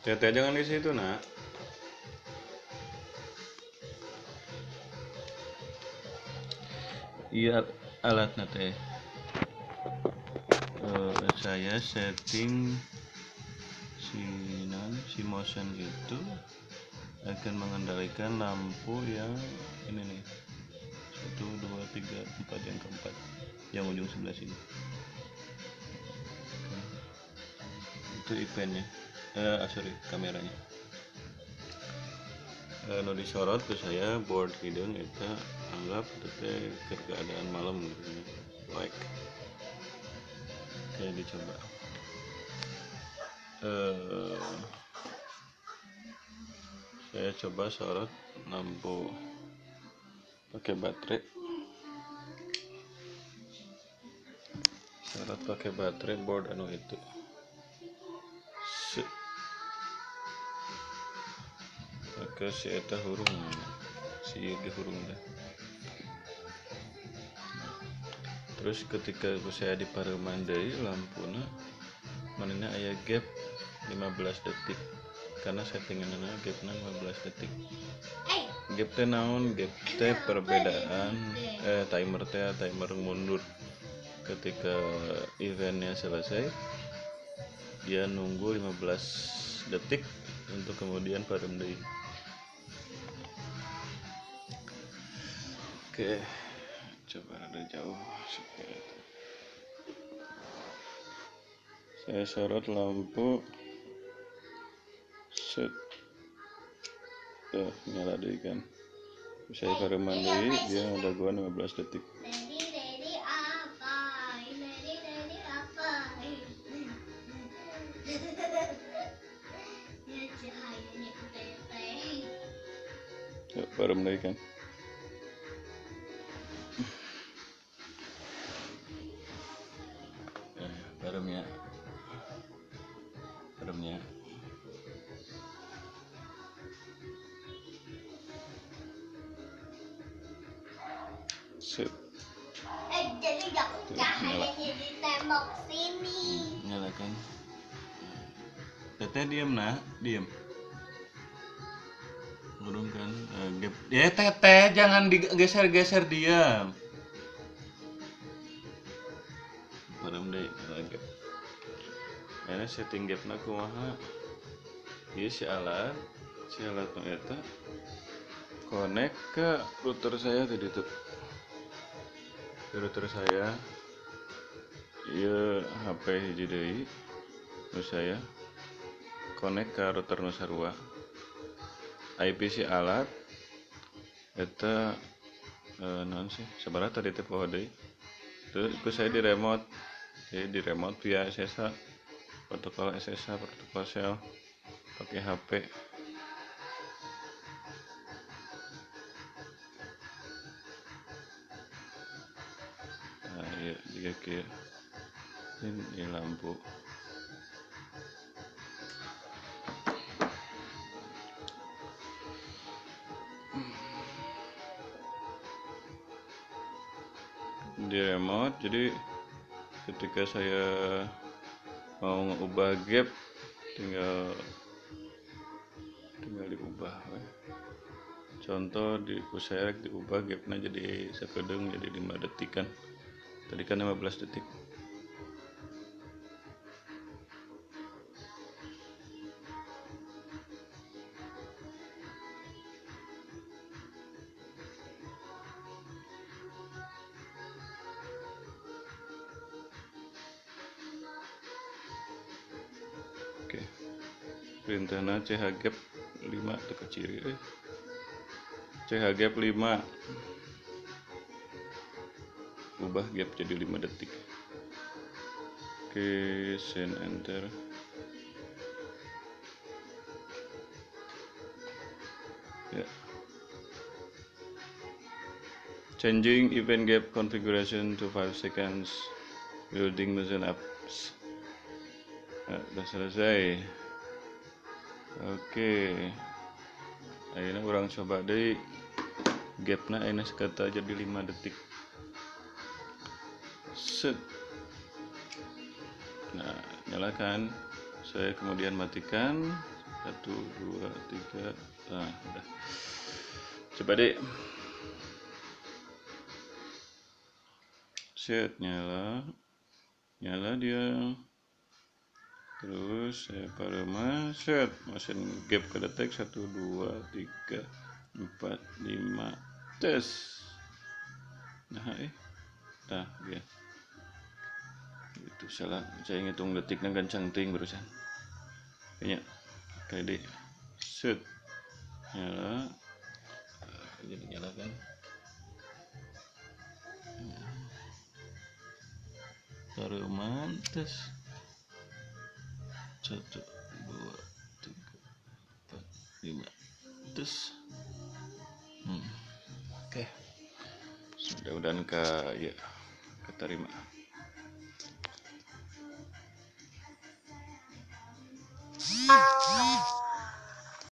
Teteh jangan di situ, nak. Iya, alatnya teh. Saya setting si motion itu akan mengendalikan lampu yang ini nih. 1, 2, 3, 4, yang keempat, yang ujung sebelah sini. Oke. Itu eventnya. Sorry, kameranya. Nu disorot ke saya board hidden itu anggap itu keadaan malam gitu. Like. Oke, dicoba. Saya coba sorot lampu pakai baterai. Sorot pakai baterai board anu itu. Ke si eta hurung, si ieu hurung teh. Terus ketika saya dipareuman deui lampuna manehna aya gap 15 detik. Karena settinganna gapna 15 detik. Gap teh naon? Gap teh perbedaan timer teh, timer mundur. Ketika eventnya selesai, dia nunggu 15 detik untuk kemudian padam deui. Oke, coba rada jauh supaya saya sorot lampu. Set, tuh nyala deui kan. Saya pareman deui, dia ngadaguan 15 detik. Yuk, parem deui kan. Paremnya, paremnya. Set. Jadi cahayanya di tembok sini. Nyala kan? Teteh diam nak, diam. Burung kan? Gap. Ya teteh jangan digeser-geser, diam. Parem deui gap. Ini setting gapna kumaha? Ieu si alat nu eta connect ke router saya tadi tuh. Router saya ieu HP hiji deui nu saya connect ke router nu sarua. IP si alat eta naon sih? Sabaraha tadi teh poho deui. Terus ku saya di remote. Jadi di remote via SSH, protokol SSH, protokol sel pakai HP. Nah, iya jika kieu. Ini lampu. Di remote, jadi ketika saya mau ngubah gap tinggal diubah. Contoh di saya diubah gapnya jadi sakedeung jadi 5 detik kan. Tadi kan 15 detik. Oke. Perintahna CH gap 5 teu keciri euy. CH gap 5. Ubah gap jadi 5 detik. Oke, send enter. Ya. Changing event gap configuration to 5 seconds. Building motion apps. Nah, udah selesai. Oke. Ayeuna urang coba deui gapna ayeuna sakata jadi 5 detik. Set. Nah, nyalakan. Saya kemudian matikan. 1 2 3. Nah, udah. Coba deh. Set, nyala. Nyala dia. Terus saya parema, set, mesin gap ke detik 1 2 3 4 5, tes. Nah, nah dia. Itu salah, saya ngitung detiknya gancang ting barusan. Kayaknya kayak deh. Set. Nyala. Jadi nyala kan. Parema, tes. 1 2 3 4 5, terus. Oke, mudah-mudahan ke ya keterima.